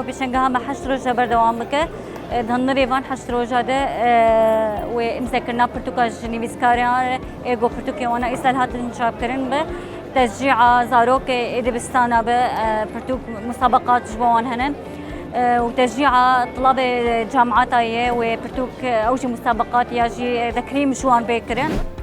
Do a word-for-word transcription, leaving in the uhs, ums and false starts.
Pêşangeha me heşt roj e berdewam bike. E, di hundirê van heşt roja de, e, wê îmzekirina pirtûka ji nivîskaran ê ku pirtûkê wana îsal hatin çapkirin be. Teşcî'a zarokê ê dibistana be, e, pirtûk musabeqat ji bo wan hene. E, û teşcî'a tilabê cemaata ye wê pirtûk, e, ew jî musabeqat ya jî, e, tekrîm ji wan bê kirin.